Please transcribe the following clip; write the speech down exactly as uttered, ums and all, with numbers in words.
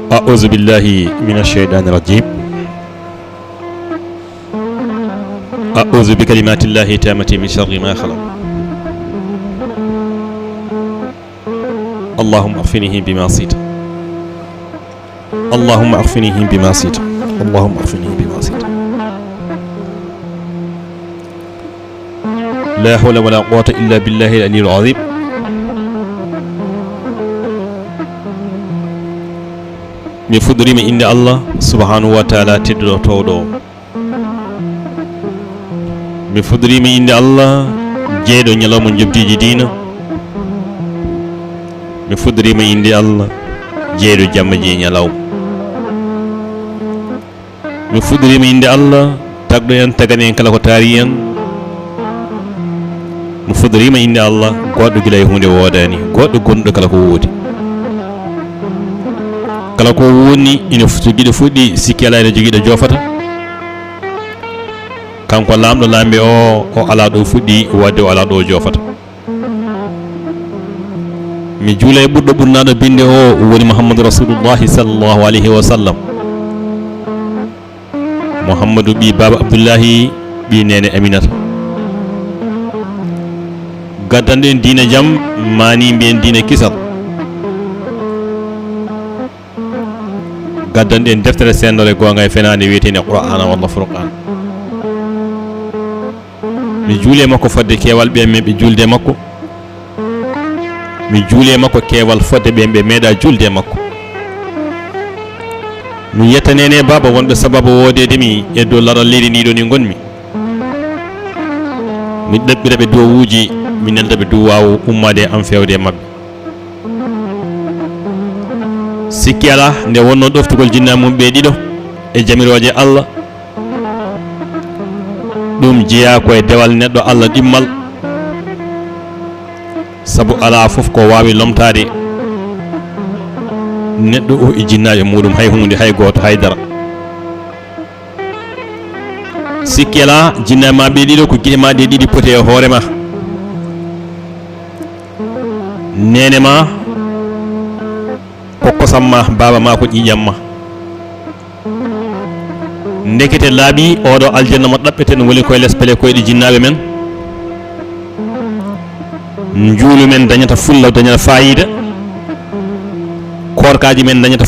أعوذ بالله من الشيطان الرجيم. أعوذ بكلمات الله التامة من شر ما خلق. اللهم اكفنيهم بما شئت. اللهم اكفنيهم بما شئت. اللهم اكفنيهم بما شئت. لا حول ولا قوة إلا بالله العلي العظيم. Mi fuɗɗoriima innde Allah subhanahu wa taala tedduɗo towɗo. Mi fuɗɗoriima innde Allah jeyɗo ñalawma njoɓdiiji diina. Mi fuɗɗoriima innde Allah jeyɗo jamma jey ñalawma. Mi fuɗɗoriima innde Allah tagɗo en, tagani en kala ko taari en. Mi fuɗɗoriima innde Allah goɗɗo gila e huunde woodaani, goɗɗo gonɗo kala ko woodi. Kala ko woni ina jogiiɗo fuɗɗi, sikki alaa ina jogiiɗo joofata. Kanko laamɗo laamɓe o, o alaa ɗo fuɗɗi, wadde o alaa ɗo joofata. Mi juula e ɓurɗo ɓurnaaɗo binde o, woni Muhammadu Rasulullahi sallallahu alayhi wa sallam. Muhammadu ɓii Baaba Abdullahi, ɓii Neene Aminata. Gaddanɗo en diina jam, mani mbiyen diina kisal. Gaddanɗo en deftere sendore goonga e fenaande wiyeteende Qur'aana walla Furqaan. Mi juuli e makko fodde keewal ɓe men ɓe juulde e makko. Mi juuli e makko keewal fodde ɓe ɓe meeɗa juulde e makko. Mi yetta Neene Baaba wonɓe sababu woodeede mi e dow laral leydi ndi ɗo ni ngonmi. Mi ɗaɓɓira ɓe duwawuuji, mi nelda ɓe duwaawu ummaade e am feewde e maɓɓe. Sikki alaa, nde wonnoo ɗoftugol jinnaa mum ɓe ɗiɗo e jamirooje Allah, ɗum jeyaa ko e dewal neɗɗo Allah ɗimmal, sabu alaa fof ko waawi lomtaade neɗɗo o e jinnaaɓe muuɗum, hay huunde, hay gooto, hay dara. Sikki alaa, jinnaaɓe ma ɓe ɗiɗo ko gite ma ɗe ɗiɗi poti e hoore ma. Neene ma ko kosam ma, baaba ma ko ƴiiƴam ma. Ndekete laaɓi oɗo aljanna mo ɗaɓɓeten woni koye les pele koyɗe jinnaaɓe men. Njuulu men dañata fulla, dañata faayiida. Koorkaaji men dañata